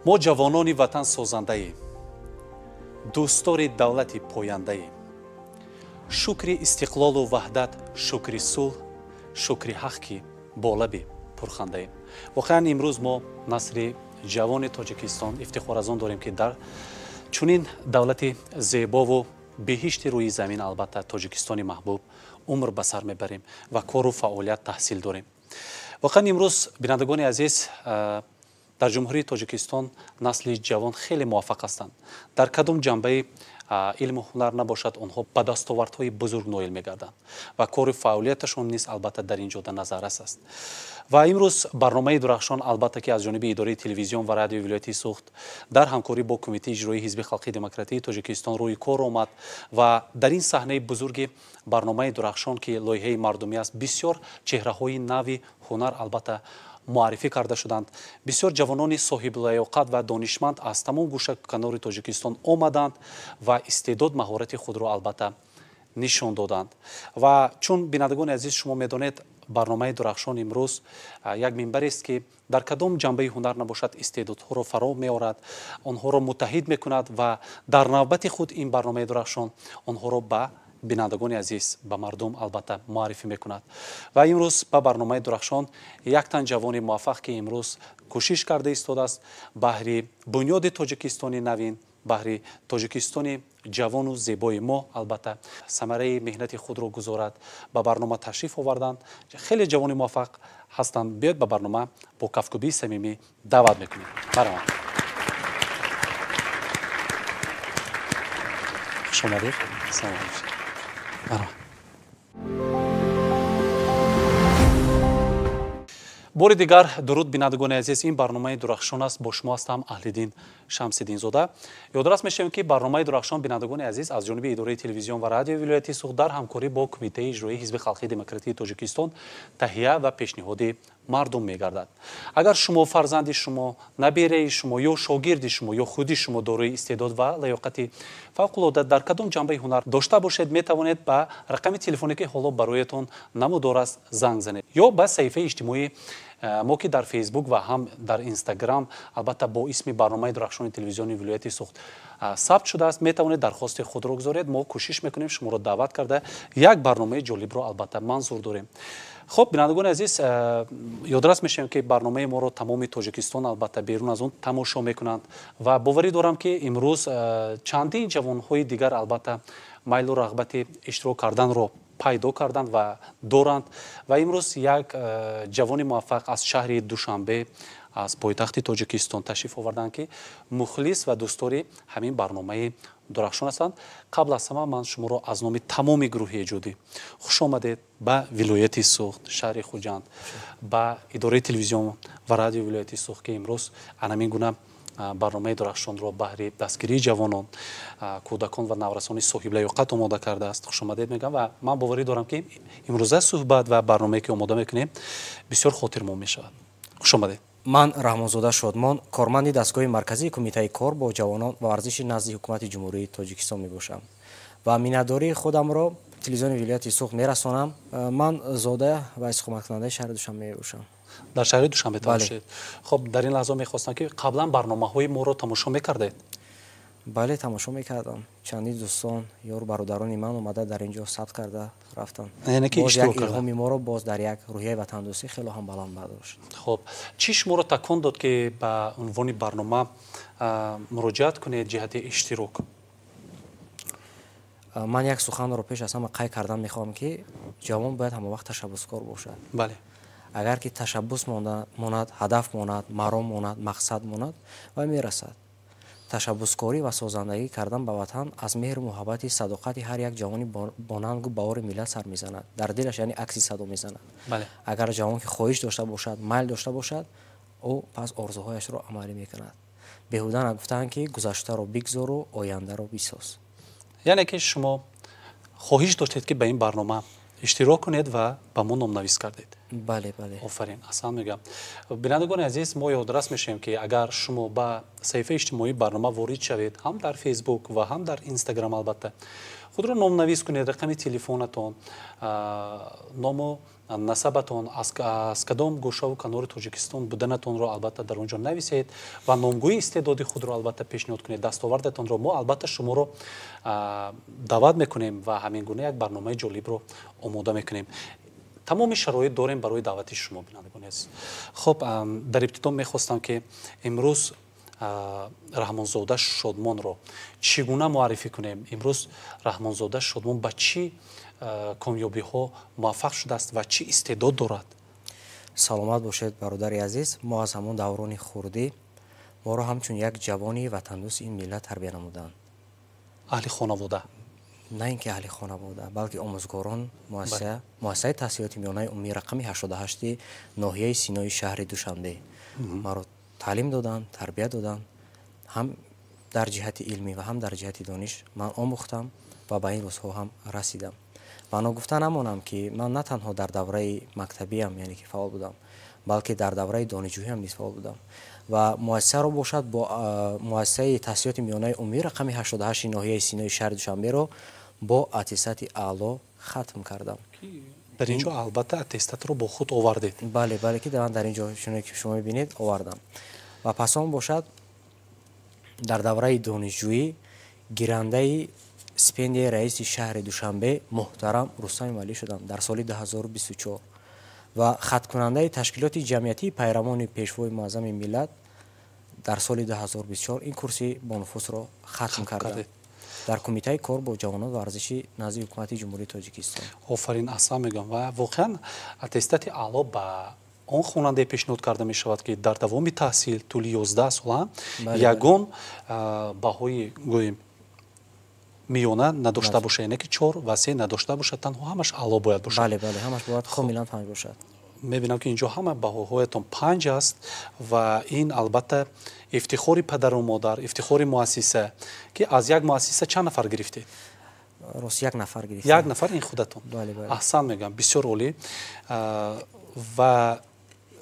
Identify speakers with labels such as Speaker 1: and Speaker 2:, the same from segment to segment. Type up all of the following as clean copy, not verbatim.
Speaker 1: Мо ҷавонони ватан созандаем, дӯстдори давлати пояндаем. Шукри истиқлолу ваҳдат, шукри сулҳ, шукри ҳақ, ки бо лаби пурхандаем. Воқеан, имрӯз мо, насли ҷавони Тоҷикистон, ифтихор аз он дорем, ки дар чунин давлати зебову беҳишти рӯи замин, албатта, Тоҷикистони маҳбуб, умр ба сар мебарем ва кору фаъолият, таҳсил дорем. Воқеан, имрӯз, бинандагони азиз, дар Ҷумҳурии Тоҷикистон насли ҷавон хеле муваффақ ҳастанд. Дар кадом ҷанбаи илму ҳунар набошад, онҳо ба дастовардҳои бузург ноил мегарданд ва кори фаъолияташон низ, албатта, дар ин ҷода назаррас аст. Ва имрӯз барномаи Дурахшон, албатта, ки аз ҷониби идораи телевизион ва радиои вилояти Суғд дар ҳамкорӣ бо Кумитаи иҷроии Ҳизби халқии демократии Тоҷикистон рӯи кор омад ва дар ин саҳнаи бузурги барномаи Дурахшон, ки лоиҳаи мардумӣ аст, бисёр чеҳраҳои нави ҳунар, албатта, муаррифӣ карда шуданд. Бисёр ҷавонони соҳиблаёқат ва донишманд аз тамом гӯша канори Тоҷикистон омаданд ва истеъдод, маҳорати худро, албатта, нишон доданд. Ва чун, бинандагони азиз, шумо медонед, барномаи Дурахшон имрӯз як минбарест, ки дар кадом ҷанбаи ҳунар набошад, истеъдодҳоро фаро меорад, онҳоро муттаҳид мекунад ва дар навбати худ ин барномаи Дурахшон онҳоро ба бинандагони азиз, ба мардум, албатта, муаррифӣ мекунад. Ва имрӯз ба барномаи Дурахшон як тан ҷавони муваффақ, ки имрӯз кӯшиш карда истодааст баҳри бунёди Тоҷикистони навин, баҳри Тоҷикистони ҷавону зебои мо, албатта, самараи меҳнати худро гузорад, ба барнома ташриф оварданд. Хеле ҷавони муваффақ ҳастанд. Биёед, ба барнома бо кафкӯбии самимӣ даъват мекунем. Марҳамат, хуш омадед. Салом. Марҳамат. Бори дигар дуруд, бинандагони азиз. Ин барномаи Дурахшон аст, бо шумо ҳастам Аҳлиддин Шамсиддинзода. Ёдрас мешавем, ки барномаи Дурахшон, бинандагони азиз, аз ҷониби идораи телевизион ва радиои вилояти Суғд дар ҳамкорӣ бо Кумитаи иҷроии Ҳизби халқии демократии Тоҷикистон таҳия ва пешниҳоди мардум мегардад. Агар шумо, фарзанди шумо, набераи шумо ё шогирди шумо ё худи шумо дорои истеъдод ва лаёқати фавқулода дар кадом ҷанбаи ҳунар дошта бошед, метавонед ба рақами телефоне, ки ҳоло бароятон намудор аст, занг занед ё ба саҳифаи иҷтимоии мо, ки дар Фейсбук ва ҳам дар Инстаграм, албатта, бо исми барномаи Дурахшони телевизиони вилояти Суғд сабт шудааст, метавонед дархости худро гузоред. Мо кӯшиш мекунем шуморо даъват карда, як барномаи ҷолибро, албатта, манзур дорем. Хуб, бинандагони азиз, ёдрас мешавем, ки барномаи моро тамоми Тоҷикистон, албатта, берун аз он тамошо мекунанд ва боварӣ дорам, ки имрӯз чандин ҷавонҳои дигар, албатта, майлу рағбати иштирок карданро пайдо карданд ва доранд. Ва имрӯз як ҷавони муваффақ аз шаҳри Душанбе, аз пойтахти Тоҷикистон ташриф оварданд, ки мухлис ва дӯстдори ҳамин барномаи Дурахшон ҳастанд. Қабл аз ҳама ман шуморо аз номи тамоми гурӯҳи эҷодӣ хуш омадед ба вилояти Суғд, шаҳри Хуҷанд, ба идораи телевизион ва радиои вилояти Суғд, ки имрӯз анамин гуна барномаи Дурахшонро баҳри дастгирии ҷавонон, кӯдакон ва наврасони соҳиблаёқат омода кардааст. Хушомадед мегӯям ва ман боварӣ дорам, ки имрӯза суҳбат ва барномае, ки омода мекунем, бисёр хотирмон мешавад. Хушомадед.
Speaker 2: Ман Раҳмонзода Шодмон, корманди дастгоҳи марказии Кумитаи кор бо ҷавонон ва варзиши назди Ҳукумати Ҷумҳурии Тоҷикистон мебошам ва миннатдории худамро телевизиони вилояти Суғд мерасонам. Ман зода ва истиқоматкунандаи шаҳри Душанбе мебошам.
Speaker 1: Дар шаҳри Душанбе таваллуд шудед. Хуб, дар ин лаҳза мехостам, ки қаблан барномаҳои моро тамошо мекардед?
Speaker 2: Бале, тамошо мекардам. Чандин дӯстон, ёру бародарони ман омада дар ин ҷо сабт карда рафтанд.
Speaker 1: Яъне ки
Speaker 2: боз як
Speaker 1: иштирок карданд.
Speaker 2: Илҳоми моро боз дар як рӯҳияи ватандӯстӣ хело ҳам баланд бардошт.
Speaker 1: Хуб, чӣ шуморо такон дод, ки ба унвони барнома муроҷиат кунед ҷиҳати иштирок?
Speaker 2: Ман як суханро пеш аз ҳама қайд кардан мехоҳам, ки ҷавон бояд ҳамавақт ташаббускор бошад. Агар ки ташаббус монад, ҳадаф монад, маром монад, мақсад монад ва мерасад. Ташаббускорӣ ва созандагӣ кардан ба ватан аз меҳру муҳаббати садоқати ҳар як ҷавони бонангу баъори миллат сар мезанад. Дар дилаш, яъне, акси садо мезанад. Агар ҷавон ки хоҳиш дошта бошад, майл дошта бошад, ӯ пас орзуҳояшро амалӣ мекунад. Беҳуда нагуфтаанд, ки гузаштаро бигзору ояндаро бисоз.
Speaker 1: Яъне ки шумо хоҳиш доштед, ки ба ин барнома иштирок кунед ва ба мо номнавис кардед.
Speaker 2: Бале, бале.
Speaker 1: Офарин, аҳсан мегӯям. Бинандагони азиз, мо ёдрас мешавем, ки агар шумо ба саҳифаи иҷтимоии барнома ворид шавед, ҳам дар Фейсбук ва ҳам дар Инстаграм, албатта худро номнавис кунед, рақами телефонатон, ному насабатон, аз кадом гӯшаву канори Тоҷикистон буданатонро албатта дар он ҷо нависед ва номгӯи истеъдоди худро албатта пешниҳод кунед, дастовардатонро. Мо албатта шуморо даъват мекунем ва ҳамин гуна як барномаи ҷолибро омода мекунем. Тамоми шароит дорем барои даъвати шумо, бинандагони азиз. Хуб, дар ибтидо мехостам, ки имрӯз Раҳмонзода Шодмонро чӣ гуна муаррифӣ кунем. Имрӯз Раҳмонзода Шодмон ба чӣ комёбиҳо муваффақ шудааст ва чӣ истеъдод дорад?
Speaker 2: Саломат бошед, бародари азиз. Мо аз ҳамон даврони хурдӣ моро ҳамчун як ҷавони ватандӯсти ин миллат тарбия намуданд.
Speaker 1: Аҳли хонавода?
Speaker 2: На ин ки аҳли хонавода, балки омӯзгорон муассисаи таҳсилоти миёнаи умумии рақами 88 ноҳияи Синои шаҳри Душанбе маро таълим доданд, тарбия доданд. Ҳам дар ҷиҳати илмӣ ва ҳам дар ҷиҳати дониш ман омӯхтам ва ба ин рӯзҳо ҳам расидам. Ва ногуфта намонам, ки ман на танҳо дар давраи мактабиам, яъне ки фаъол будам, балки дар давраи донишҷӯиам низ фаъол будам. Ва муассисаро бошад, бо муассисаи таҳсилоти миёнаи умумии рақами 88 ноҳияи Синои шаҳри Душанберо бо аттестати аъло хатм кардам.
Speaker 1: Дар ин ҷо албатта аттестатро бо худ овардед?
Speaker 2: Бале, бале, ки ман дар ин ҷо, чуне ки шумо мебинед, овардам. Ва пас он бошад, дар давраи донишҷӯӣ гирандаи стипендияи раиси шаҳри Душанбе муҳтарам Рустам Эмомалӣ шудам дар соли 2024 ва хаткунандаи ташкилоти ҷамъиятии пайравони Пешвои муаззами миллат дар соли 2024 ин курси бонуфузро хатм кардам дар Кумитаи кор бо ҷавонон ва варзиши назди Ҳукумати Ҷумҳурии Тоҷикистон.
Speaker 1: Офарин, аҳсан мегӯям. Ва воқеан аттестати аъло ба он хонандае пешниҳод карда мешавад, ки дар давоми таҳсил тӯли 11 сола ягон баҳои, гӯем, миёна надошта бошад, яъне ки чор ва се надошта бошад, танҳо ҳамаш аъло бояд бошад.
Speaker 2: Бале, бале, ҳамаш бояд комилан панҷ бошад.
Speaker 1: Мебинам, ки инҷо ҳама баҳоҳоятон панҷ аст ва ин албатта ифтихори падару модар, ифтихори муассиса, ки аз як муассиса чанд нафар гирифтед?
Speaker 2: Рост, як нафар гирифтем.
Speaker 1: Як нафар, ин худатон. Аҳсан мегӯям, бисёр олӣ. Ва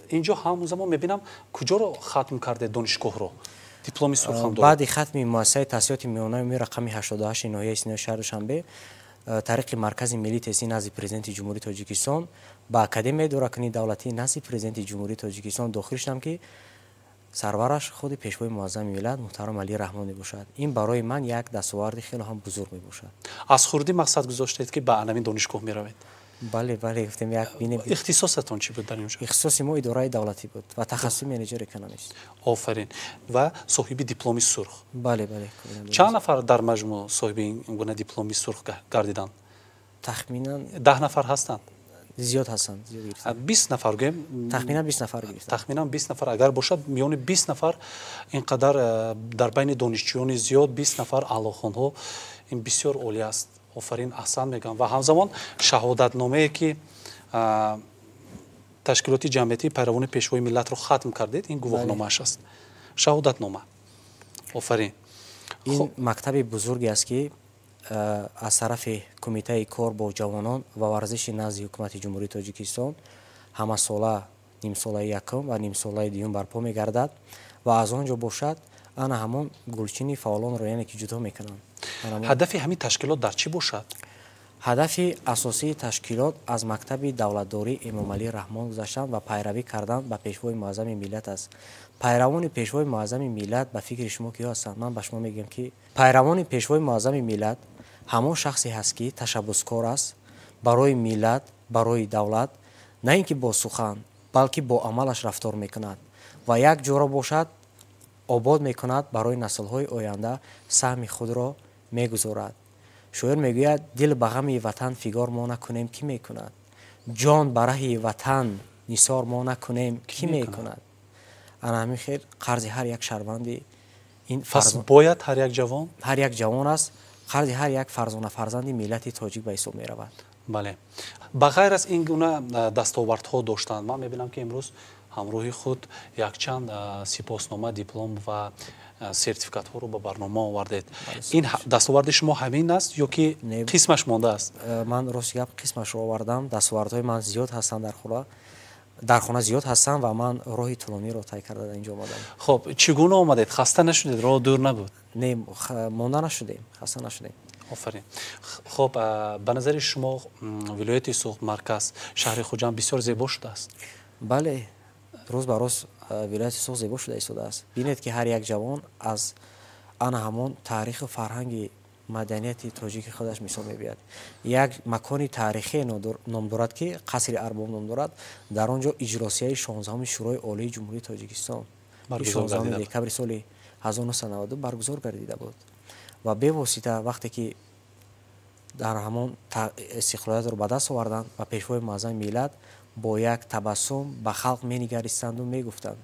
Speaker 1: инҷо ҳамзамон мебинам, куҷоро хатм кардед, донишгоҳро? Дипломи сурхам доред.
Speaker 2: Баъди хатми муассисаи таҳсилоти миёнаи умумии рақами 88 ноҳияи Синои шаҳри Душанбе тариқи Маркази миллии тестӣ назди Президенти Ҷумҳурии Тоҷикистон ба Академияи идоракунии давлатии назди Президенти Ҷумҳурии Тоҷикистон дохил шудам, ки сарвараш худи Пешвои муаззами миллат муҳтарам Эмомалӣ Раҳмон мебошад. Ин барои ман як дастоварди хеле ҳам бузург мебошад.
Speaker 1: Аз хурдӣ мақсад гузоштед, ки ба анамин донишгоҳ меравед?
Speaker 2: Бале, бале, гуфтем, як бинем.
Speaker 1: Ихтисосатон чӣ буд дар ин ҷо?
Speaker 2: Ихтисоси мо идораи давлатӣ буд ва тахассуси менеҷер экономист.
Speaker 1: Офарин, ва соҳиби дипломи сурх.
Speaker 2: Бале, бале.
Speaker 1: Чанд нафар дар маҷмӯъ соҳиби ин гуна дипломи сурх гардиданд?
Speaker 2: Тахминан
Speaker 1: 10 нафар ҳастанд?
Speaker 2: Зиёд ҳастанд, зиёд гирифтанд.
Speaker 1: 20 нафар гӯем?
Speaker 2: Тахминан 20 нафар гирифтанд.
Speaker 1: Тахминан 20 нафар агар бошад, миёни 20 нафар ин қадар, дар байни донишҷӯёни зиёд 20 нафар аълохонҳо, ин бисёр олӣ аст. Офарин, аҳсан мегӯям. Ва ҳамзамон шаҳодатномае, ки ташкилоти ҷамъиятии пайравони Пешвои миллатро хатм кардед, ин гувоҳномааш аст, шаҳодатнома. Офарин.
Speaker 2: Ин мактаби бузурге аст, ки аз тарафи Кумитаи кор бо ҷавонон ва варзиши назди Ҳукумати Ҷумҳурии Тоҷикистон ҳамасола нимсолаи якум ва нимсолаи дуюм барпо мегардад ва аз он ҷо бошад, ана ҳамон гулчини фаъолонро, яъне ки, ҷудо мекунанд.
Speaker 1: Ҳадафи ҳамин ташкилот дар чӣ бошад?
Speaker 2: Ҳадафи асосии ташкилот аз мактаби давлатдории Эмомалӣ Раҳмон гузаштан ва пайравӣ кардан ба Пешвои муаззами миллат аст. Пайравони Пешвои муаззами миллат ба фикри шумо киё ҳастанд? Ман ба шумо мегӯям, ки пайравони Пешвои муаззами миллат ҳамон шахсе ҳаст, ки ташаббускор аст барои миллат, барои давлат, на ин ки бо сухан, балки бо амалаш рафтор мекунад ва як ҷоро бошад обод мекунад, барои наслҳои оянда саҳми худро мегузорад. Шоир мегӯяд: «Дил ба ғами ватан фигор мо накунем, кӣ мекунад? Ҷон ба раҳи ватан нисор мо накунем, кӣ мекунад?» Ана ҳамин хел қарзи ҳар як шаҳрванди ин
Speaker 1: Пас бояд ҳар як ҷавон
Speaker 2: ҳар як ҷавон аст, қарзи ҳар як фарзона фарзанди миллати тоҷик ба ҳисоб меравад.
Speaker 1: Бале, ба ғайр аз ин гуна дастовардҳо доштанд, ман мебинам, ки имрӯз ҳамроҳи худ якчанд сипоснома, диплом ва сертификатҳоро ба барнома овардед. Ин дастоварди шумо ҳамин аст ё ки қисмаш мондааст?
Speaker 2: Ман, рости гап, қисмашро овардам. Дастовардҳои ман зиёд ҳастанд дар хула. Дар хона зиёд ҳастам ва ман роҳи тӯлониро тай карда дар инҷо омадам.
Speaker 1: Хуб, чӣ гуна омадед? Хаста нашудед? Роҳ дур набуд?
Speaker 2: Не, монда нашудем, хаста нашудем.
Speaker 1: Офарин. Хуб, ба назари шумо вилояти Суғд, марказ шаҳри Хуҷанд бисёр зебо шудааст?
Speaker 2: Бале, рӯз ба рӯз вилояти Суғд зебо шуда истодааст. Бинед, ки ҳар як ҷавон аз ана ҳамон таъриху фарҳанги маданияти тоҷики худаш мисол мебиёд. Як макони таърихие ном дорад, ки қасри Арбоб ном дорад. Дар он ҷо иҷлосияи 16-уми Шӯрои Олии Ҷумҳурии Тоҷикистон 16 декабри соли 1992 баргузор гардида буд ва бевосита вақте ки дар ҳамон истиқлолиятро ба даст оварданд ва Пешвои муаззами миллат бо як табассум ба халқ менигаристанду мегуфтанд,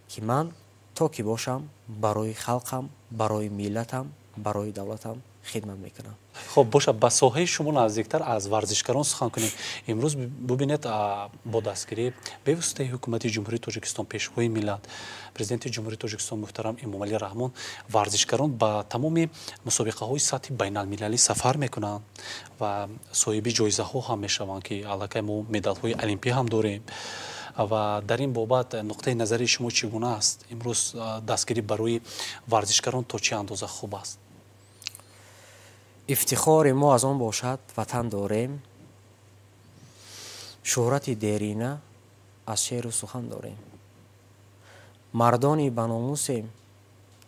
Speaker 2: ки ман то ки бошам, барои халқам, барои миллатам, барои давлатам хидмат мекунам.
Speaker 1: Хуб, боша, ба соҳаи шумо наздиктар аз варзишгарон сухан кунем. Имрӯз бубинед, бо дастгирии бевоситаи ҳукумати Ҷумҳурии Тоҷикистон, Пешвои миллат, Президенти Ҷумҳурии Тоҷикистон муҳтарам Эмомалӣ Раҳмон, варзишгарон ба тамоми мусобиқаҳои сатҳи байналмилалӣ сафар мекунанд ва соҳиби ҷоизаҳо ҳам мешаванд, ки аллакай мо медалҳои олимпӣ ҳам дорем. Ва дар ин бобат нуқтаи назари шумо чӣ гуна аст? Имрӯз дастгирӣ барои варзишгарон то чӣ андоза хуб аст?
Speaker 2: Ифтихори мо аз он бошад, ватан дорем, шӯҳрати дерина аз шеъру сухан дорем, мардони баномусем,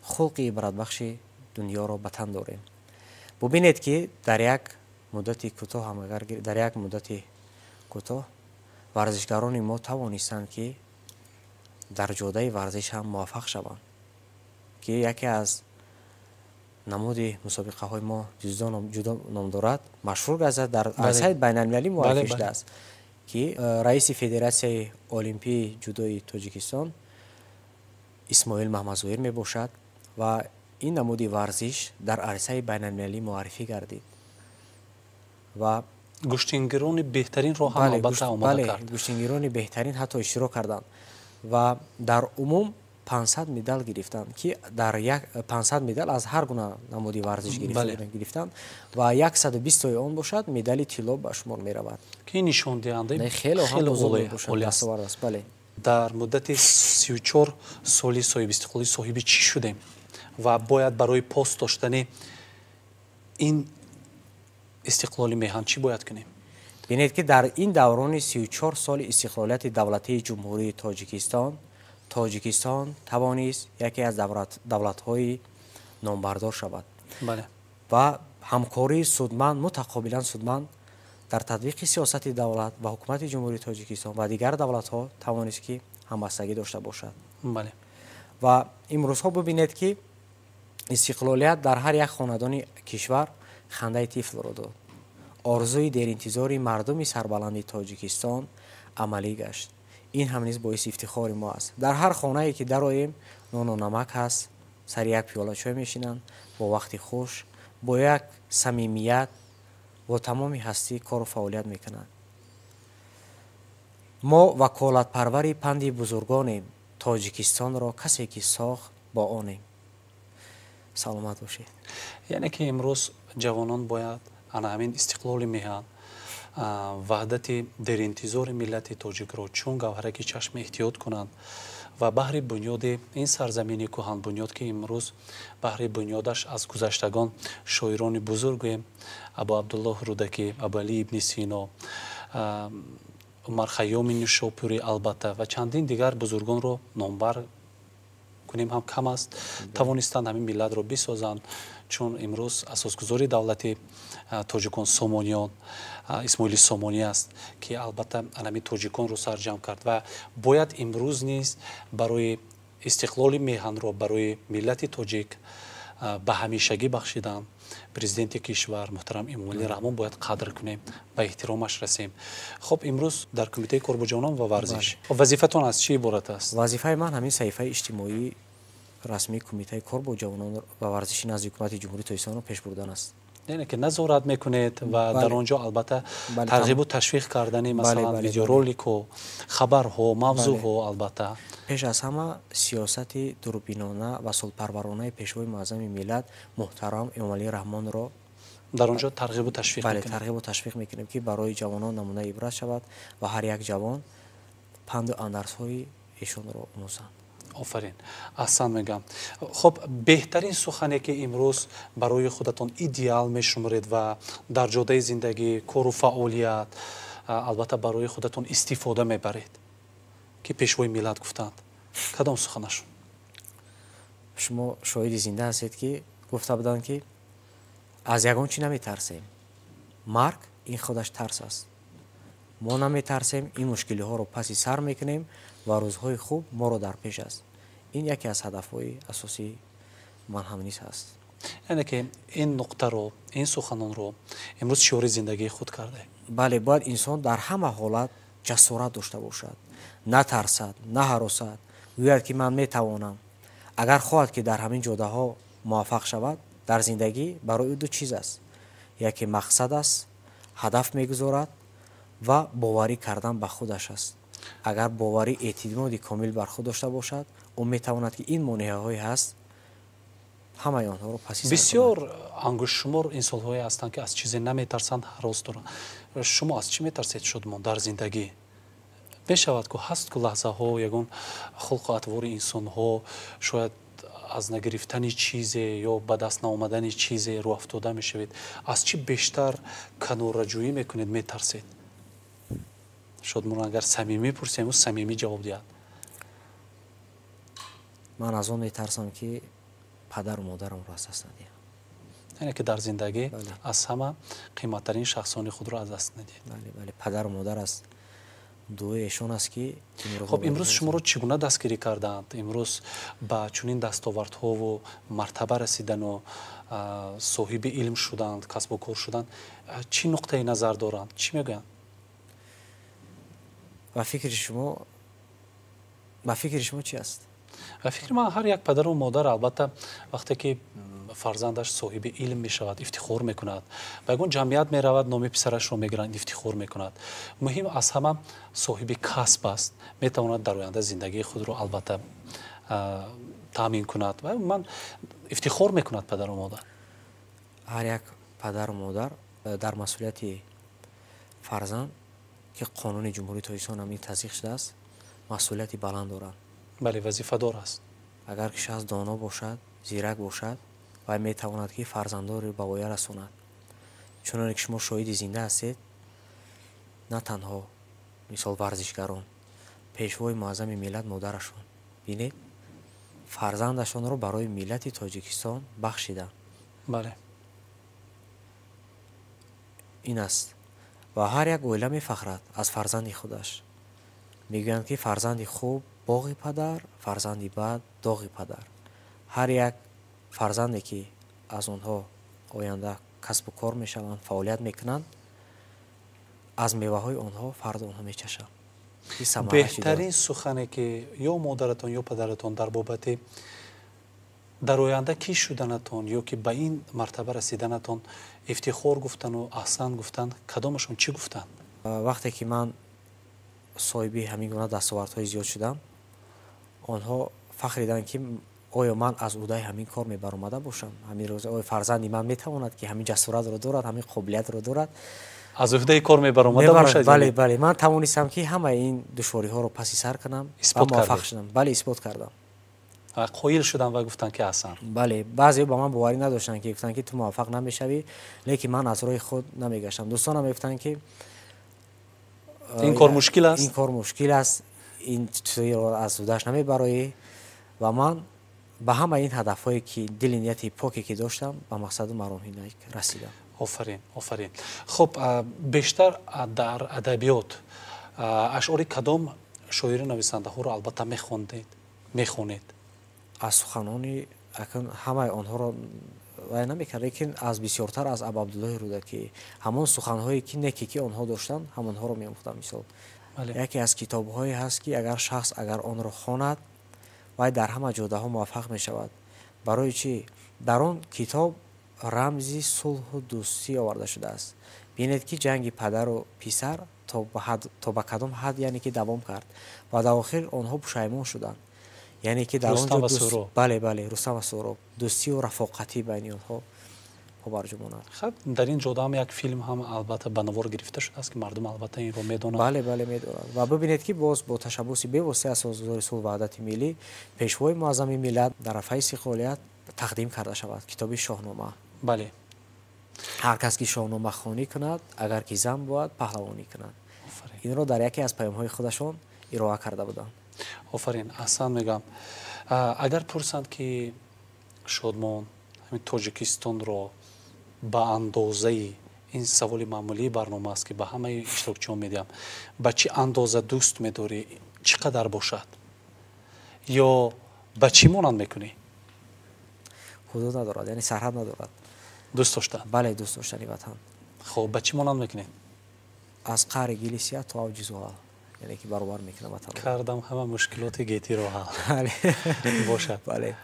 Speaker 2: хулқи ибратбахши дунёро ба тан дорем. Бубинед, ки дар як муддати кӯтоҳ ҳам, агар дар як муддати кӯтоҳ варзишгарони мо тавонистанд, ки дар ҷодаи варзиш ҳам муваффақ шаванд, ки яке аз намуди мусобиқаҳои мо ҷудо ном дорад, машҳур гардад, дар арсаи байналмилалӣ муаррифӣ шудааст, ки раиси Федератсияи олимпии ҷудои Тоҷикистон Исмоил Маҳмадзоир мебошад ва ин намуди варзиш дар арсаи байналмилалӣ муаррифӣ гардид ва
Speaker 1: гӯштингирони беҳтаринро ҳам албатта омода кард.
Speaker 2: Гӯштингирони беҳтарин ҳатто иштирок карданд ва дар умум 500 медал гирифтанд, ки дар 500 медал аз ҳар гуна намуди варзиш гирифтанд ва 120тои он бошад, медали тилло ба шумор меравад.
Speaker 1: Ки нишондиҳандаи
Speaker 2: хеле бузург бошад, дастовард аст, бале.
Speaker 1: Дар муддати 34 соли соҳибистиқлолӣ соҳиби чӣ шудем ва бояд барои пос доштани ин истиқлоли меҳан чӣ бояд кунем?
Speaker 2: Бинед, ки дар ин даврони 34 соли истиқлолияти давлатии Ҷумҳурии Тоҷикистон, Тоҷикистон тавонист яке аз давлатҳои номбардор шавад ва ҳамкории судманд, мутақобилан судманд дар татбиқи сиёсати давлат ва ҳукумати Ҷумҳурии Тоҷикистон ва дигар давлатҳо тавонист, ки ҳамбастагӣ дошта бошад. Ва имрӯзҳо бубинед, ки истиқлолият дар ҳар як хонадони кишвар хандаи тифлро дод. Орзуи деринтизори мардуми сарбаланди Тоҷикистон амалӣ гашт. Ин ҳам низ боиси ифтихори мо аст. Дар ҳар хонае ки дароем, нону намак ҳаст, сари як пиёла чой мешинанд, бо вақти хуш, бо як самимият, бо тамоми ҳастӣ кору фаъолият мекунанд. Мо ваколатпарвари панди бузургонем, Тоҷикистонро касе ки сохт, бо онем. Саломат бошед.
Speaker 1: Яъне ки имрӯз ҷавонон бояд ана ҳамин истиқлоли меҳан, ваҳдати деринтизори миллати тоҷикро чун гавҳараки чашм эҳтиёт кунанд ва баҳри бунёди ин сарзамини кӯҳанбунёд, ки имрӯз баҳри бунёдаш аз гузаштагон шоирони бузургем Абу Абдуллоҳ Рӯдакӣ, Абуалӣ ибни Сино, Умар Хайёми Нишопурӣ, албатта, ва чандин дигар бузургонро номбар кунем ҳам кам аст, тавонистанд ҳамин миллатро бисозанд. Чун имрӯз асосгузори давлати тоҷикон, Сомониён, Исмоили Сомонӣ аст, ки албатта анами тоҷиконро сарҷамъ кард ва бояд имрӯз низ барои истиқлоли меҳанро барои миллати тоҷик ба ҳамешагӣ бахшидан президенти кишвар муҳтарам Эмомалӣ Раҳмон бояд қадр кунем, ба эҳтиромаш расем. Хуб, имрӯз дар Кумитаи кор бо ҷавонон ва варзиш вазифатон аз чӣ иборат аст?
Speaker 2: Вазифаи ман ҳамин саҳифаи иҷтимоии расмии Кумитаи кор бо ҷавонон ва варзиши назди Ҳукумати Ҷумҳурии Тоҷикистонро пеш бурдан аст.
Speaker 1: Яъне ки назорат мекунед ва дар он ҷо албатта тарғибу ташвиқ кардани, масалан, видеоролику, хабарҳо, мавзӯъҳо, албатта.
Speaker 2: Пеш аз ҳама сиёсати дурбинона ва сулҳпарваронаи Пешвои муаззами миллат муҳтарам Эмомалӣ Раҳмонро
Speaker 1: дар он ҷо тарғибу ташвиқ
Speaker 2: тарғибу ташвиқ мекунем, ки барои ҷавонон намунаи ибрат шавад ва ҳар як ҷавон Панду андарсҳои эшонро омӯзанд.
Speaker 1: Офарин, аҳсан мегӯям. Хуб, беҳтарин сухане ки имрӯз барои худатон идеал мешуморед ва дар ҷодаи зиндагӣ, кору фаъолият, албатта барои худатон истифода мебаред, ки пешвои миллат гуфтанд, кадом суханашон?
Speaker 2: Шумо шоҳиди зинда ҳастед, ки гуфта буданд, ки аз ягон чӣ наметарсем. Марг ин худаш тарс аст. Мо наметарсем, ин мушкилиҳоро паси сар мекунем ва рӯзҳои хуб моро дар пеш аст. Ин яке аз ҳадафҳои асосии ман ҳам низ ҳаст.
Speaker 1: Яъне ки ин нуқтаро, ин суханонро имрӯз шиори зиндагии худ кардаед.
Speaker 2: Бале, бояд инсон дар ҳама ҳолат ҷасорат дошта бошад, натарсад, наҳаросад, гӯяд, ки ман метавонам. Агар хоҳад, ки дар ҳамин ҷодаҳо муваффақ шавад дар зиндагӣ, барои ӯ ду чиз аст: яке мақсад аст, ҳадаф мегузорад, ва боварӣ кардан ба худаш аст. Агар боварӣ, эътимоди комил бар худ дошта бошад, ӯ метавонад, ки ин монеаҳое ҳаст, ҳамаи онҳоро паси сар кунад.
Speaker 1: Бисёр ангуштшумор инсонҳое ҳастанд, ки аз чизе наметарсанд, ҳарос доранд. Шумо аз чӣ метарсед, Шодмон, дар зиндагӣ? Мешавад ку, ҳаст ку лаҳзаҳо, ягон хулқу атвори инсонҳо шояд аз нагирифтани чизе ё ба даст наомадани чизе рӯафтода мешавед. Аз чӣ бештар канораҷӯӣ мекунед, метарсед? Шодмон, агар самимӣ пурсем, ӯ самимӣ ҷавоб диҳад.
Speaker 2: Ман аз он метарсам, ки падару модарамро аз даст надиҳам.
Speaker 1: Яъне ки дар зиндагӣ аз ҳама қиматтарин шахсони худро аз даст надиҳед.
Speaker 2: Бале, бале, падару модар аст. Дуои эшон аст, ки
Speaker 1: хуб, имрӯз шуморо чӣ гуна дастгирӣ кардаанд? Имрӯз ба чунин дастовардҳову мартаба расидану соҳиби илм шуданд, касбу кор шуданд, чӣ нуқтаи назар доранд, чӣ мегӯянд?
Speaker 2: Ба фикри шумо чӣ аст?
Speaker 1: Ба фикри ман, ҳар як падару модар, албатта, вақте ки фарзандаш соҳиби илм мешавад, ифтихор мекунад. Ба ягон ҷамъият меравад, номи писарашро мегиранд, ифтихор мекунад. Муҳим аз ҳама соҳиби касб аст, метавонад дар оянда зиндагии худро, албатта, таъмин кунад ва ман ифтихор мекунад падару модар.
Speaker 2: Ҳар як падару модар дар масъулияти фарзанд, ки қонуни Ҷумҳурии Тоҷикистон ҳам ин тасдиқ шудааст, масъулияти баланд доранд.
Speaker 1: Бале, вазифадор аст.
Speaker 2: Агар ки шахс доно бошад, зирак бошад, вай метавонад, ки фарзандоро ба воя расонад. Чуноне ки шумо шоҳиди зинда ҳастед, на танҳо, мисол, варзишгарон, пешвои муаззами миллат, модарашон, бинед, фарзандашонро барои миллати Тоҷикистон бахшиданд. Ин аст. Ва ҳар як оила мефахрад аз фарзанди худаш. Мегӯянд, ки фарзанди хуб боғи падар, фарзанди бад доғи падар. Ҳар як фарзанде, ки аз онҳо оянда касбу кор мешаванд, фаъолият мекунанд, аз меваҳои онҳо фардо онҳо мечашанд.
Speaker 1: Беҳтарин сухане, ки ё модаратон, ё падаратон дар бобати дар оянда кӣ шуданатон ё ки ба ин мартаба расиданатон ифтихор гуфтану аҳсан гуфтанд, кадомашон, чӣ гуфтанд?
Speaker 2: Вақте ки ман соҳиби ҳамин гуна дастовардҳои зиёд шудам, онҳо фахриданд, ки оё ман аз уҳдаи ҳамин кор мебаромада бошам, ҳамин рӯз оё фарзанди ман метавонад, ки ҳамин ҷасоратро дорад, ҳамин қобилиятро дорад.
Speaker 1: Аз уҳдаи кор мебаромада бошад.
Speaker 2: Бале, ман тавонистам, ки ҳамаи ин душвориҳоро паси сар кунам ва муваффақ шудам. Бале, исбот кардам.
Speaker 1: Қоил шудам ва гуфтанд, ки аҳсан.
Speaker 2: Бале, баъзеҳо ба ман боварӣ надоштанд, ки гуфтанд, ки ту муваффақ намешавӣ, лекин ман аз роҳи худ намегаштам. Дӯстонам мегуфтанд, ки
Speaker 1: ин кор мушкил аст.
Speaker 2: Ин кор мушкил аст, ин чизро аз уҳдаш намебароӣ. Ва ман ба ҳамаи ин ҳадафҳое, ки дили нияти поке, ки доштам, ба мақсаду маромҳи расидам.
Speaker 1: Офарин, офарин. Хуб, бештар дар адабиёт ашъори кадом шоиру нависандаҳоро, албатта, мехондед, мехонед?
Speaker 2: Аз суханони акн ҳамаи онҳоро вай намекард, лекин аз бисёртар аз Абуабдуллоҳи Рӯдакӣ, ҳамон суханҳое, ки неке, ки онҳо доштанд, ҳамонҳоро меомӯхтам. Мисол, яке аз китобҳое ҳаст, ки агар шахс агар онро хонад, вай дар ҳама ҷодаҳо муваффақ мешавад. Барои чӣ? Дар он китоб рамзи сулҳу дӯстӣ оварда шудааст. Бинед, ки ҷанги падару писар то ба кадом ҳад, яъне ки, давом кард ва дар охир онҳо пушаймон шуданд, яъне ки дар он ҷо, бале, Рустам ва Суҳроб, дӯстию рафоқатӣ байни онҳо побарҷо монад.
Speaker 1: Хаб, дар ин ҷода ҳам як филм ҳам албатта ба навор гирифта шудааст, ки мардум албатта инро медонанд.
Speaker 2: Бале, бале, медонанд. Ва бибинед, ки боз бо ташаббуси бевоситаи Асосгузори сулҳу ваҳдати миллӣ, Пешвои муаззами миллат, дар арафаи истиқлолият тақдим карда шавад китоби Шоҳнома.
Speaker 1: Бале.
Speaker 2: Ҳар кас ки Шоҳнома хонӣ кунад, агар ки зан бояд, паҳлавонӣ кунад. Инро дар яке аз паёмҳои худашон ироа карда буданд.
Speaker 1: Офарин, аҳсан мегӯям. Агар пурсанд, ки Шодмон ҳамин Тоҷикистонро ба андозаи, ин саволи маъмулии барнома аст, ки ба ҳамаи иштирокчиён медиҳам, ба чӣ андоза дӯст медорӣ, чӣ қадар бошад ё ба чӣ монанд мекунӣ?
Speaker 2: Ҳудуд надорад, яъне сарҳад надорад.
Speaker 1: Дӯст доштан?
Speaker 2: Бале, дӯст доштани ватан.
Speaker 1: Хуб, ба чӣ монанд мекунед?
Speaker 2: Аз қаъри гили сиёҳ то авҷи зуҳал, яъне ки баробар мекунам ватанро.
Speaker 1: Кардам ҳама мушкилоти гетиро ҳал. Бошад.
Speaker 2: Бале,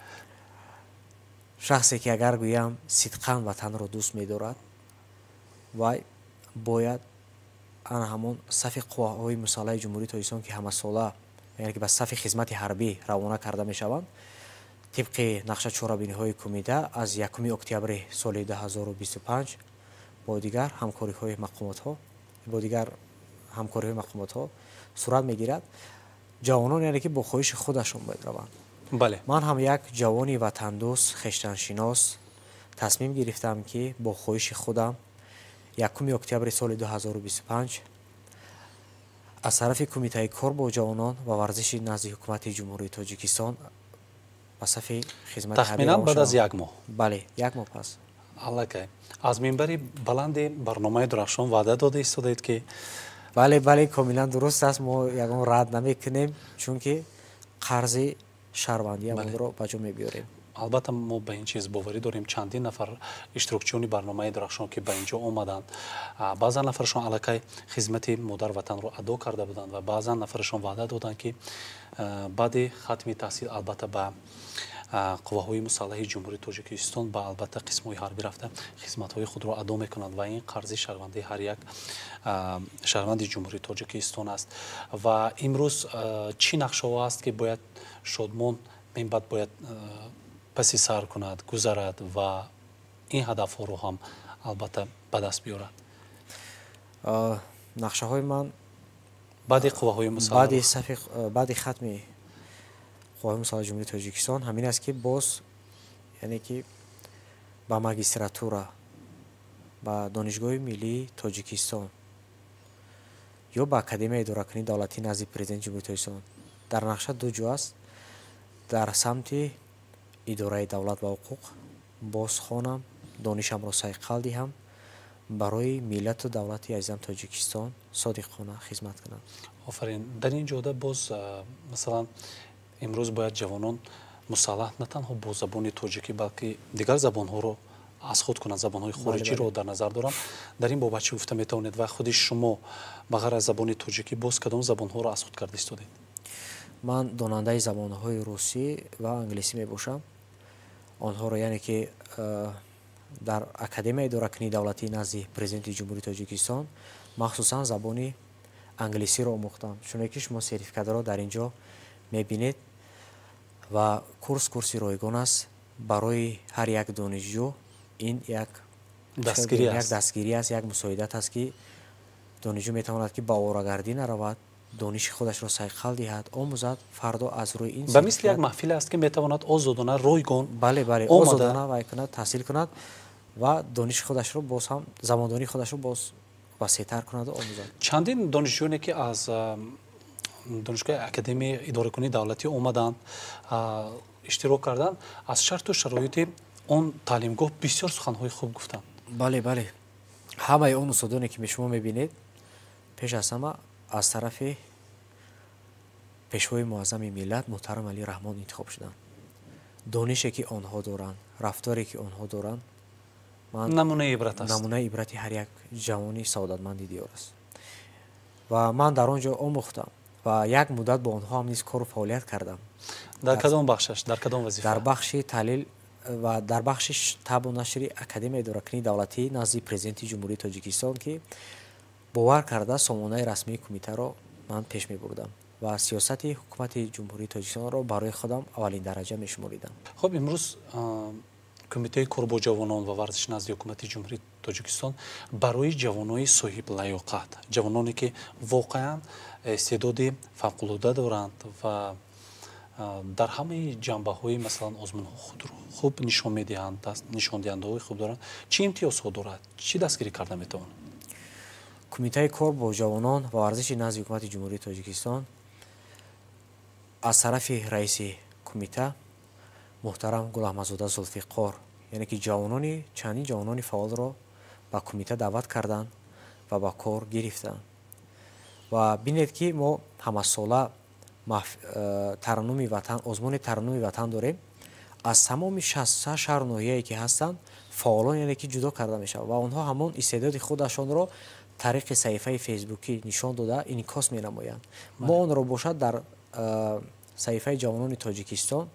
Speaker 2: шахсе ки, агар гӯям, сидқан ватанро дӯст медорад, вай бояд ана ҳамон сафи қувваҳои мусаллаҳи Ҷумҳурии Тоҷикистон, ки ҳамасола, яъне ки ба сафи хизмати ҳарбӣ равона карда мешаванд, тибқи нақша чорабиниҳои кумита аз 1 октябри соли 2025 бо дигар ҳамкориҳои мақомотҳо сурат мегирад. Ҷавонон, яъне ки бо хоҳиши худашон бояд раванд. Ман ҳам як ҷавони ватандӯст, хештаншинос тасмим гирифтам, ки бо хоҳиши худам 1 октябри соли 2025 аз тарафи Кумитаи кор бо ҷавонон ва варзиши назди Ҳукумати Ҷумҳурии Тоҷикистон ба сафи хизмати
Speaker 1: Тахминан баъд аз як моҳ.
Speaker 2: Бале, як моҳ пас.
Speaker 1: Аллакай аз минбари баланди барномаи Дурахшон ваъда дода истодаед, ки
Speaker 2: Бале, бале, комилан дуруст аст. Мо ягон рад намекунем, чунки қарзи шаҳрвандиамонро ба ҷо мебиёрем.
Speaker 1: Албатта, мо ба ин чиз боварӣ дорем. Чандин нафар иштирокчиёни барномаи Дурахшон, ки ба ин ҷо омаданд, баъзан нафарашон аллакай хизмати модар ватанро адо карда буданд ва баъзан нафарашон ваъда доданд, ки баъди хатми таҳсил албатта ба қувваҳои мусаллаҳи Ҷумҳурии Тоҷикистон, ба албатта қисмҳои ҳарбӣ рафта, хизматҳои худро адо мекунанд. Ва ин қарзи шаҳрвандии ҳар як шаҳрванди Ҷумҳурии Тоҷикистон аст. Ва имрӯз чӣ нақшаҳо аст, ки бояд Шодмон минбаъд бояд паси сар кунад, гузарад ва ин ҳадафҳоро ҳам албатта ба даст биёрад?
Speaker 2: Нақшаҳои ман
Speaker 1: баъди қувваҳои
Speaker 2: мусаллаҳ, баъди хатми қувваҳои мусаллаҳи Ҷумҳурии Тоҷикистон ҳамин аст, ки боз, яъне ки ба магистратура ба Донишгоҳи миллии Тоҷикистон ё ба Академияи идоракунии давлатӣ назди Президенти Ҷумҳурии Тоҷикистон, дар нақша ду ҷо аст, дар самти идораи давлат ва ҳуқуқ боз хонам, донишамро сайқал диҳам, барои миллату давлати азизам Тоҷикистон содиқона хизмат кунам.
Speaker 1: Офарин. Дар ин ҷода боз, масалан, имрӯз бояд ҷавонон мусаллаҳ на танҳо бо забони тоҷикӣ, балки дигар забонҳоро аз худ кунанд, забонҳои хориҷиро дар назар дорам. Дар ин бобат чӣ гуфта метавонед ва худи шумо ба ғайр аз забони тоҷикӣ боз кадом забонҳоро аз худ карда истодед?
Speaker 2: Ман донандаи забонҳои русӣ ва англисӣ мебошам. Онҳоро, яъне ки дар Академияи идоракунии давлатии назди Президенти Ҷумҳурии Тоҷикистон махсусан забони англисиро омӯхтам, чуне ки шумо сертификатро дар ин ҷо мебинед. Ва курс курси ройгон аст барои ҳар як донишҷӯ. Ин як дастгирӣ аст, як мусоидат аст, ки донишҷӯ метавонад, ки ба оворагардӣ наравад, дониши худашро сайқал диҳад, омӯзад, фардо аз рӯи ин
Speaker 1: Ба мисли як маҳфил аст, ки метавонад озодона, ройгон.
Speaker 2: Бале, озодона вай кунад, таҳсил кунад ва дониши худашро боз ҳам, забондонии худашро боз васеътар кунаду омӯзад.
Speaker 1: Чандин донишҷӯёне, ки аз донишгоҳи Академияи идоракунии давлатӣ омаданд, иштирок карданд, аз шарту шароити он таълимгоҳ бисёр суханҳои хуб гуфтанд.
Speaker 2: Бале, ҳамаи он устодоне, ки шумо мебинед, пеш аз ҳама аз тарафи Пешвои муаззами миллат муҳтарам Алӣ Раҳмон интихоб шуданд. Донише, ки онҳо доранд, рафторе, ки онҳо доранд,
Speaker 1: намунаи ибрат аст.
Speaker 2: Намунаи ибрати ҳар як ҷавони саодатманди диёр аст. Ва ман дар он ҷо омӯхтам ва як муддат бо онҳо ҳам низ кору фаъолият кардам.
Speaker 1: Дар кадом бахшаш, дар кадом вазифа?
Speaker 2: Дар бахши таҳлил ва дар бахши табъу нашри Академияи идоракунии давлатӣ назди Президенти Ҷумҳурии Тоҷикистон, ки бовар карда, сомонаи расмии кумитаро ман пеш мебурдам ва сиёсати Ҳукумати Ҷумҳурии Тоҷикистонро барои худам аввалин дараҷа мешуморидам.
Speaker 1: Хуб, имрӯз Кумитаи кор бо ҷавонон ва варзиш назди ҳукумати Ҷумҳурии Тоҷикистон барои ҷавонони соҳиблаёқат, ҷавононе ки воқеан истеъдоди фавқулода доранд ва дар ҳамаи ҷанбаҳои, масалан, озмунҳо худро хуб нишон медиҳанд, нишондиҳандаҳои хуб доранд, чӣ имтиёзҳо дорад, чӣ дастгирӣ карда метавонад?
Speaker 2: Кумитаи кор бо ҷавонон ва варзиши назди ҳукумати Ҷумҳурии Тоҷикистон аз тарафи раиси кумита муҳтарам Гулаҳмадзода Зулфиқор, яъне ки ҷавонони чандин ҷавонони фаъолро ба кумита даъват карданд ва ба кор гирифтанд. Ва бинед, ки мо ҳамасола тараннуми ватан, озмуни тараннуми ватан дорем. Аз тамоми 63 шаҳру ноҳияе ки ҳастанд, фаъолон, яъне ки ҷудо карда мешавад ва онҳо ҳамон истеъдоди худашонро тариқи саҳифаи фейсбукӣ нишон дода, инъикос менамоянд. Мо онро бошад дар саҳифаи ҷавонони Тоҷикистон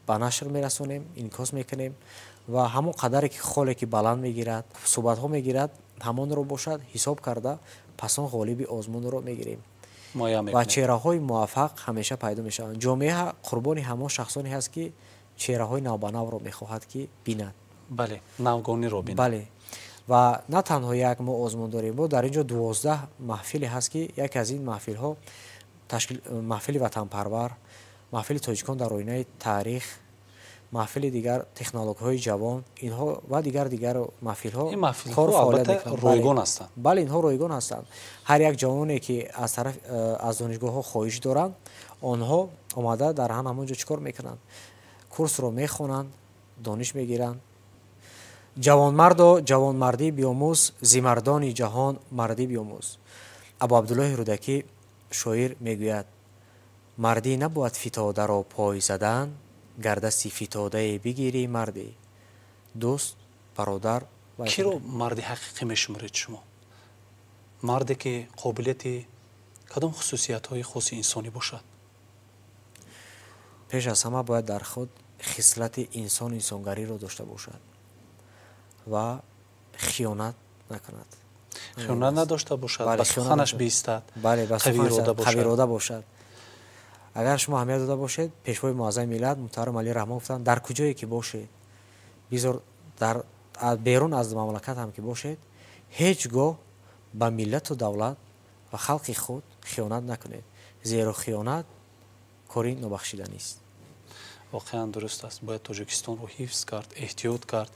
Speaker 2: ба нашр мерасонем, инъикос мекунем ва ҳамон қадаре ки холе ки баланд мегирад, суҳбатҳо мегирад, ҳамонро бошад ҳисоб карда, пас он ғолиби озмунро мегирем. Ва чеҳраҳои муваффақ ҳамеша пайдо мешаванд. Ҷомеа қурбони ҳамон шахсоне ҳаст, ки чеҳраҳои навбанавро мехоҳад ки бинад.
Speaker 1: Бале, навгониро бинад.
Speaker 2: Бале, ва на танҳо як мо озмун дорем, мо дар ин ҷо 12 маҳфиле ҳаст, ки яке аз ин маҳфилҳо ташкил маҳфили ватанпарвар, маҳфили тоҷикон дар оинаи таърих, маҳфили дигар технологҳои ҷавон, инҳо ва дигар маҳфилҳо
Speaker 1: кор фаъолият мекунанд. Ройгон ҳастанд.
Speaker 2: Бале, инҳо ройгон ҳастанд. Ҳар як ҷавоне ки аз тараф аз донишгоҳҳо хоҳиш доранд, онҳо омада дар ҳамон ҷо чӣ кор мекунанд? Курсро мехонанд, дониш мегиранд. Ҷавонмардо ҷавонмардӣ биомӯз, зи мардони ҷаҳон мардӣ биомӯз. Абу Абдуллоҳи Рӯдакӣ шоир мегӯяд: мардӣ набояд фитодаро пой задан, гар дасти фитодае бигирӣ мардӣ. Дӯст, бародар.
Speaker 1: Киро марди ҳақиқӣ мешуморед шумо? Марде ки қобилияти кадом хусусиятҳои хоси инсонӣ бошад?
Speaker 2: Пеш аз ҳама бояд дар худ хислати инсон инсонгариро дошта бошад ва хиёнат накунад.
Speaker 1: Хиёнат надошта бошад, ба суханаш биистад,
Speaker 2: қавиирода бошад. Агар шумо аҳамият дода бошед, пешвои муаззами миллат муҳтарам Али Раҳмон гуфтанд: дар куҷое ки бошед, бизор дар берун аз мамлакат ҳам ки бошед, ҳеҷ гоҳ ба миллату давлат ва халқи худ хиёнат накунед, зеро хиёнат кори нобахшиданист.
Speaker 1: Воқеан дуруст аст. Бояд Тоҷикистонро ҳифз кард, эҳтиёт кард.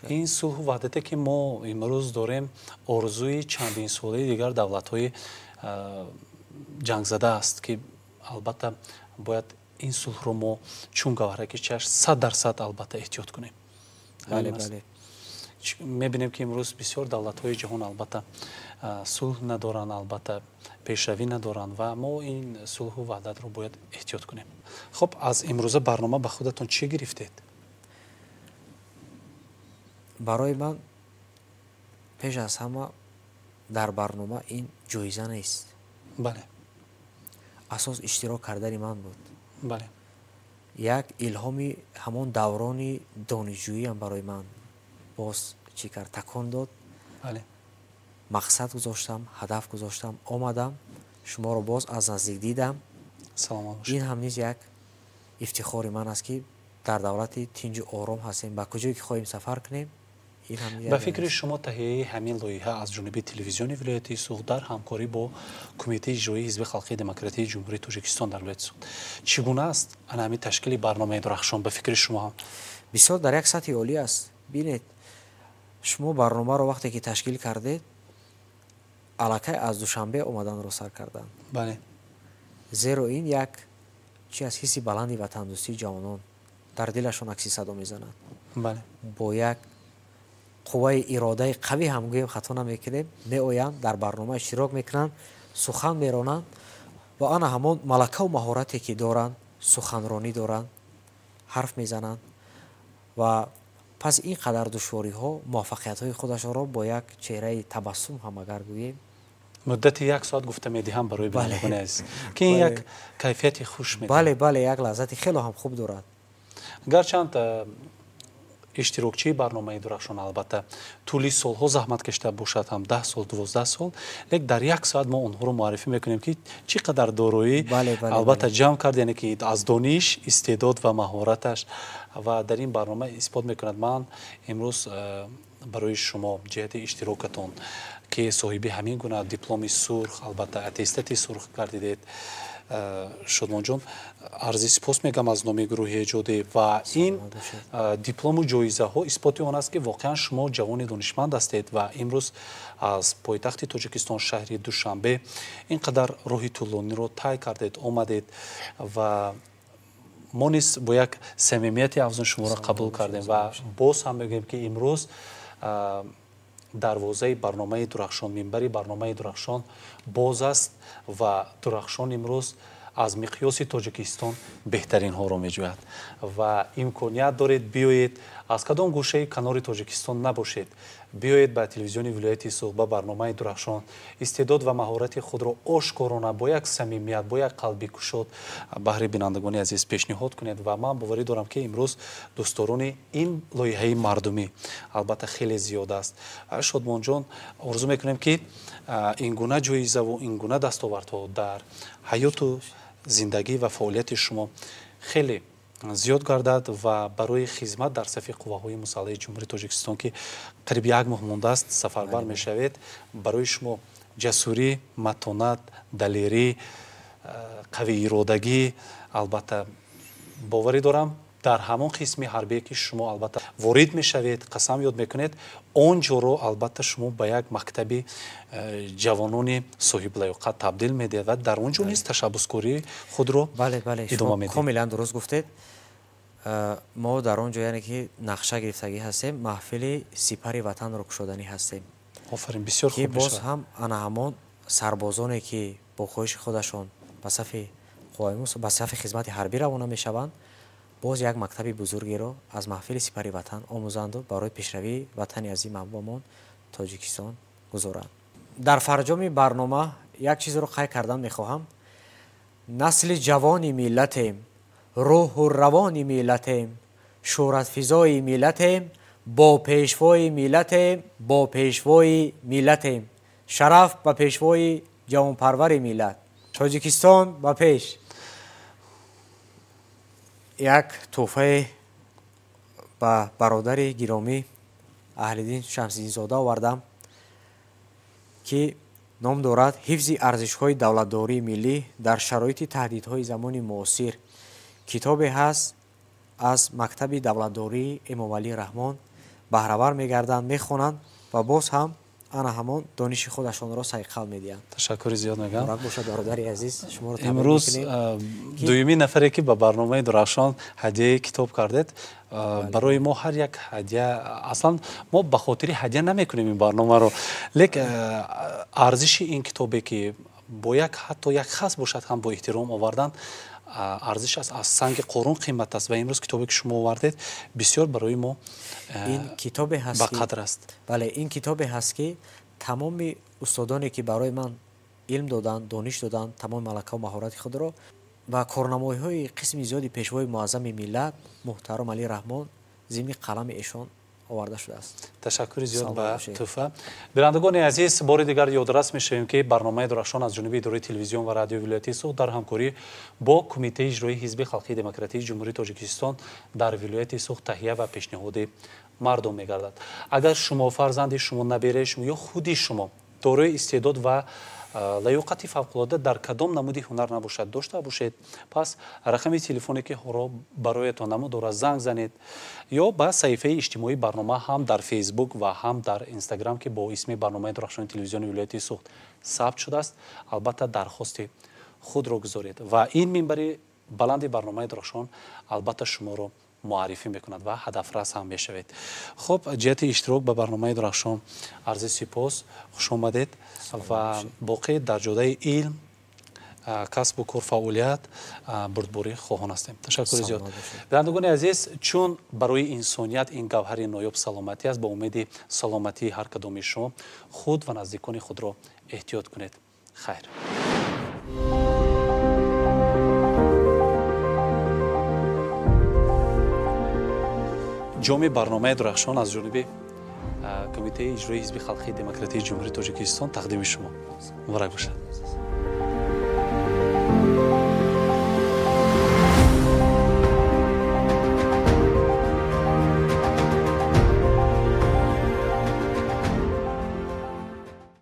Speaker 1: Ин сулҳу ваҳдате ки мо имрӯз дорем, орзуи чандинсолаи дигар давлатҳои ҷангзада аст, ки албатта бояд ин сулҳро мо чун гавҳараки чашм 100% албатта эҳтиёт кунем. Мебинем, ки имрӯз бисёр давлатҳои ҷаҳон албатта сулҳ надоранд, албатта пешравӣ надоранд ва мо ин сулҳу ваҳдатро бояд эҳтиёт кунем. Хуб, аз имрӯза барнома ба худатон чӣ гирифтед?
Speaker 2: Барои ман пеш аз ҳама дар барнома ин ҷоиза нест. Асос иштирок кардани ман буд. Як илҳоми ҳамон даврони донишҷӯиам барои ман боз чӣ кард, такон дод. Мақсад гузоштам, ҳадаф гузоштам, омадам, шуморо боз аз наздик дидам. Ин ҳам низ як ифтихори ман аст, ки дар давлати тинҷу ором ҳастем, ба куҷое ки хоҳем сафар кунем.
Speaker 1: Ба фикри шумо, таҳияи ҳамин лоиҳа аз ҷониби телевизиони вилояти Суғд дар ҳамкорӣ бо Кумитаи иҷроии Ҳизби халқии демократии Ҷумҳурии Тоҷикистон дар вилояти Суғд чӣ гуна аст? Ана ҳамин ташкили барномаи дурахшон ба фикри шумо ҳам
Speaker 2: бисёр дар як сатҳи олӣ аст. Бинед, шумо барномаро вақте ки ташкил кардед, аллакай аз Душанбе омаданро сар карданд. Зеро ин як чи аз ҳисси баланди ватандӯстии ҷавонон дар дилашон акси садо мезанад. Бо як қувваи иродаи қавӣ ҳам гӯем хато намекунем, меоянд, дар барнома иштирок мекунанд, сухан меронанд ва ана ҳамон малакаву маҳорате ки доранд, суханронӣ доранд, ҳарф мезананд ва пас ин қадар душвориҳо муваффақиятҳои худашонро бо як чеҳраи табассум ҳам агар гӯем,
Speaker 1: муддати як соат гуфта медиҳам барои бинандагони азиз, ки ин як кайфияти хуш медиҳад.
Speaker 2: Бале, бале, як лаззати хело ҳам хуб дорад.
Speaker 1: Гарчанд Иштирокчии барномаи Дурахшон албатта тӯли солҳо заҳмат кашида бошад ҳам 10 сол, 12 сол, лек дар як соат мо онҳоро муаррифӣ мекунем, ки чӣ қадар дороӣ албатта ҷамъ кард, яъне ки аз дониш, истеъдод ва маҳораташ ва дар ин барнома исбот мекунад. Ман имрӯз барои шумо ҷиҳати иштирокатон, ки соҳиби ҳамин гуна дипломи сурх, албатта аттестати сурх гардидед, Шодмонҷон, арзи сипос мегам аз номи гурӯҳи эҷодӣ ва ин диплому ҷоизаҳо исботи он аст, ки воқеан шумо ҷавони донишманд ҳастед ва имрӯз аз пойтахти Тоҷикистон, шаҳри Душанбе, ин қадар роҳи тӯлониро тай кардед, омадед ва мо низ бо як самимияти афзун шуморо қабул кардем ва боз ҳам мегӯем, ки имрӯз дарвозаи барномаи Дурахшон, минбари барномаи Дурахшон боз аст ва Дурахшон имрӯз аз миқёси Тоҷикистон беҳтаринҳоро меҷӯяд ва имконият доред, биёед, аз кадом гӯшаи канори Тоҷикистон набошед, биёед ба телевизиони вилояти Суғд, ба барномаи Дурахшон, истеъдод ва маҳорати худро ошкорона бо як самимият, бо як қалби кушод баҳри бинандагони азиз пешниҳод кунед ва ман боварӣ дорам, ки имрӯз дӯстдорони ин лоиҳаи мардумӣ албатта хеле зиёд аст. Шодмонҷон, орзу мекунем, ки ин гуна ҷоизаву ин гуна дастовардҳо дар ҳаёту зиндагӣ ва фаъолияти шумо хеле зиёд гардад ва барои хизмат дар сафи қувваҳои мусаллаҳи Ҷумҳурии Тоҷикистон, ки қариб як моҳ мондааст, сафарбар мешавед, барои шумо ҷасурӣ, матонат, далерӣ, қавииродагӣ, албатта боварӣ дорам, дар ҳамон қисми ҳарбие, ки шумо албатта ворид мешавед, қасам ёд мекунед, он ҷоро албатта шумо ба як мактаби ҷавонони соҳиблаёқат табдил медиҳед ва дар он ҷо низ ташаббускории худро идома медиҳед.
Speaker 2: Комилан дуруст гуфтед. Мо дар он ҷо, яъне ки нақша гирифтагӣ ҳастем, маҳфили сипари ватанро кушоданӣ ҳастем.
Speaker 1: Офарин, бисёр хуб
Speaker 2: мешавад. Ки боз ҳам ана ҳамон сарбозоне, ки бо хоҳиши худашон ба сафи ба сафи хизмати ҳарбӣ равона мешаванд, боз як мактаби бузургеро аз маҳфили сипари ватан омӯзанду барои пешравии ватани азизи маҳбубамон Тоҷикистон гузоранд. Дар фарҷоми барнома як чизро қайд кардан мехоҳам. Насли ҷавони миллатем, рӯҳу равони миллатем, шӯҳратфизои миллатем, бо пешвои миллатем, бо пешвои миллатем. Шараф ба пешвои ҷавонпарвари миллат. Тоҷикистон ба пеш. Як тӯҳфае ба бародари гиромӣ Аҳлиддин Шамсиддинзода овардам, ки ном дорад «Ҳифзи арзишҳои давлатдории миллӣ дар шароити таҳдидҳои замони муосир». Китобе ҳаст аз мактаби давлатдории Эмомалӣ Раҳмон, баҳравар мегарданд, мехонанд ва боз ҳам ана ҳамон дониши худашонро сайқал медиҳанд.
Speaker 1: Ташаккури зиёд мегӯям.
Speaker 2: Муборак бошад, бародари азиз, шуморо табрик
Speaker 1: имрӯз
Speaker 2: мекунем.
Speaker 1: Дуюмин нафаре, ки ба барномаи Дурахшон ҳадияи китоб кардед, барои мо ҳар як ҳадия, аслан мо ба хотири ҳадия намекунем ин барномаро, лек арзиши ин китобе, ки бо як ҳатто як хас бошад ҳам бо эҳтиром овардан, арзиш аст, аз санги қорун қимат аст ва имрӯз китобе, ки шумо овардед, бисёр барои мо
Speaker 2: ин китобе ҳаст,
Speaker 1: ба қадр аст.
Speaker 2: Бале, ин китобе ҳаст, ки тамоми устодоне, ки барои ман илм доданд, дониш доданд, тамоми малакаву маҳорати худро ва корнамоиҳои қисми зиёди пешвои муаззами миллат муҳтарам Алӣ Раҳмон зимни қалами эшон оварда шудааст.
Speaker 1: Ташаккури зиёд ба тӯҳфа. Бинандагони азиз, бори дигар ёдрас мешавем, ки барномаи Дурахшон аз ҷониби идораи телевизион ва радиои вилояти Суғд дар ҳамкорӣ бо Кумитаи иҷроии Ҳизби халқии демократии Ҷумҳурии Тоҷикистон дар вилояти Суғд таҳия ва пешниҳоди мардум мегардад. Агар шумо, фарзанди шумо, набераи шумо ё худи шумо дорои истеъдод ва лаёқати фавқулода дар кадом намуди ҳунар набошад, дошта бошед, пас рақами телефоне, ки ҳоро бароятон намудора, занг занед ё ба саҳифаи иҷтимоии барнома ҳам дар Фейсбук ва ҳам дар Инстаграм, ки бо исми барномаи Дурахшони телевизиони вилояти Суғд сабт шудааст, албатта дархости худро гузоред ва ин минбари баланди барномаи Дурахшон албатта шуморо муаррифӣ мекунад ва ҳадафрас ҳам мешавед. Хуб, ҷиҳати иштирок ба барномаи Дурахшон арзи сипос, хуш омадед ва боқӣ дар ҷодаи илм, касбу кор, фаъолият бурдборӣ хоҳон ҳастем. Ташаккури зиёд. Бинандагони азиз, чун барои инсоният ин гавҳари ноёб саломатӣ аст, ба умеди саломатии ҳар кадоми шумо худ ва наздикони худро эҳтиёт кунед. Хайр. Ҷоми барномаи Дурахшон аз ҷониби Кумитаи иҷроии Ҳизби Халқии Демократии Ҷумҳурии Тоҷикистон тақдими шумо. Муборак бошад.